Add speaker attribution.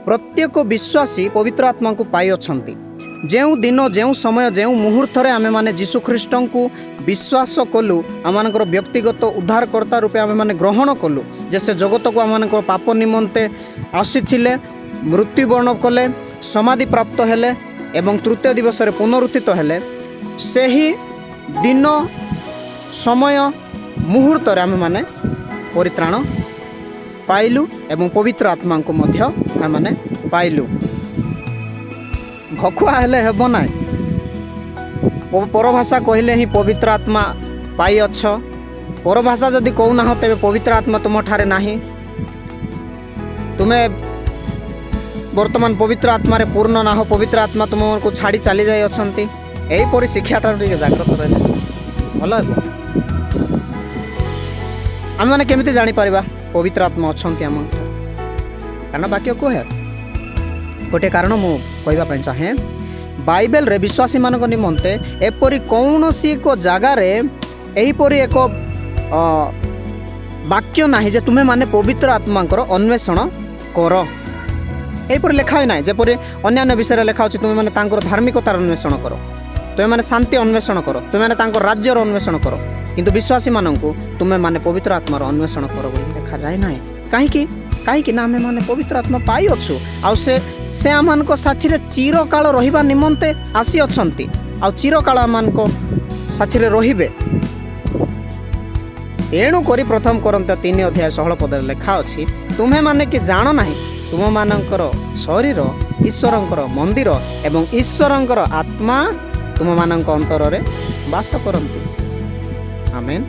Speaker 1: ପ୍ରତ୍ୟେକ ବିଶ୍ୱାସୀ ପବିତ୍ର ଆତ୍ମାଙ୍କୁ ପାଇଅଛନ୍ତି। ଯେଉଁ ଦିନ, ଯେଉଁ ସମୟ, ଯେଉଁ ମୁହୂର୍ତ୍ତରେ ଆମେମାନେ ଯୀଶୁଖ୍ରୀଷ୍ଟଙ୍କୁ ବିଶ୍ୱାସ କଲୁ, ଆମମାନଙ୍କର ବ୍ୟକ୍ତିଗତ ଉଦ୍ଧାରକର୍ତ୍ତା ରୂପେ ଆମେମାନେ ଗ୍ରହଣ କଲୁ ଯେ ସେ ଜଗତକୁ ଆମମାନଙ୍କର ପାପ ନିମନ୍ତେ ଆସିଥିଲେ, ମୃତ୍ୟୁବରଣ କଲେ, ସମାଧି ପ୍ରାପ୍ତ ହେଲେ ଏବଂ ତୃତୀୟ ଦିବସରେ ପୁନରୁତ୍ଥିତ ହେଲେ, ସେହି ଦିନ, ସମୟ, ମୁହୂର୍ତ୍ତରେ ଆମେମାନେ ପରିତ୍ରାଣ ପାଇଲୁ ଏବଂ ପବିତ୍ର ଆତ୍ମାଙ୍କୁ ମଧ୍ୟ ଆମେମାନେ ପାଇଲୁ। ଭକୁଆ ହେଲେ ହେବ ନାହିଁ। ପରଭାଷା କହିଲେ ହିଁ ପବିତ୍ର ଆତ୍ମା ପାଇଅଛ। ପରଭାଷା ଯଦି କହୁନାହ, ତେବେ ପବିତ୍ର ଆତ୍ମା ତୁମଠାରେ ନାହିଁ। ତୁମେ ବର୍ତ୍ତମାନ ପବିତ୍ର ଆତ୍ମାରେ ପୂର୍ଣ୍ଣ ନାହ। ପବିତ୍ର ଆତ୍ମା ତୁମକୁ ଛାଡ଼ି ଚାଲି ଯାଇଅଛନ୍ତି। ଏହିପରି ଶିକ୍ଷାଠାରୁ ଟିକେ ଜାଗ୍ରତ ରହିଲେ ଭଲ ହେବ। ଆମେମାନେ କେମିତି ଜାଣିପାରିବା ପବିତ୍ର ଆତ୍ମା ଅଛନ୍ତି ଆମ? କାରଣ ବାକ୍ୟ କୁହେ। ଗୋଟିଏ କାରଣ ମୁଁ କହିବା ପାଇଁ ଚାହେଁ। ବାଇବେଲରେ ବିଶ୍ୱାସୀମାନଙ୍କ ନିମନ୍ତେ ଏପରି କୌଣସି ଏକ ଜାଗାରେ ଏହିପରି ଏକ ବାକ୍ୟ ନାହିଁ ଯେ ତୁମେମାନେ ପବିତ୍ର ଆତ୍ମାଙ୍କର ଅନ୍ୱେଷଣ କର। ଏହିପରି ଲେଖା ହୋଇ ନାହିଁ। ଯେପରି ଅନ୍ୟାନ୍ୟ ବିଷୟରେ ଲେଖା ଅଛି, ତୁମେମାନେ ତାଙ୍କର ଧାର୍ମିକତାର ଅନ୍ୱେଷଣ କର, ତୁମେମାନେ ଶାନ୍ତି ଅନ୍ୱେଷଣ କର, ତୁମେମାନେ ତାଙ୍କ ରାଜ୍ୟର ଅନ୍ୱେଷଣ କର। କିନ୍ତୁ ବିଶ୍ୱାସୀମାନଙ୍କୁ ତୁମେମାନେ ପବିତ୍ର ଆତ୍ମାର ଅନ୍ୱେଷଣ କର ବୋଲି ଲେଖାଯାଏ ନାହିଁ। କାହିଁକି? କାହିଁକି ନା ଆମେମାନେ ପବିତ୍ର ଆତ୍ମା ପାଇଅଛୁ ଆଉ ସେ ଆମମାନଙ୍କ ସାଥିରେ ଚିରକାଳ ରହିବା ନିମନ୍ତେ ଆସିଅଛନ୍ତି ଆଉ ଚିରକାଳ ଆମମାନଙ୍କ ସାଥିରେ ରହିବେ। ଏଣୁ କରି ପ୍ରଥମ କରିନ୍ଥୀୟ 3 ଅଧ୍ୟାୟ 16 ପଦରେ ଲେଖା ଅଛି, "ତୁମେମାନେ କି ଜାଣ ନାହିଁ, ତୁମମାନଙ୍କର ଶରୀର ଈଶ୍ୱରଙ୍କର ମନ୍ଦିର ଏବଂ ଈଶ୍ୱରଙ୍କର ଆତ୍ମା ତୁମମାନଙ୍କ ଅନ୍ତରରେ ବାସ କରନ୍ତି?" ଆମେନ୍।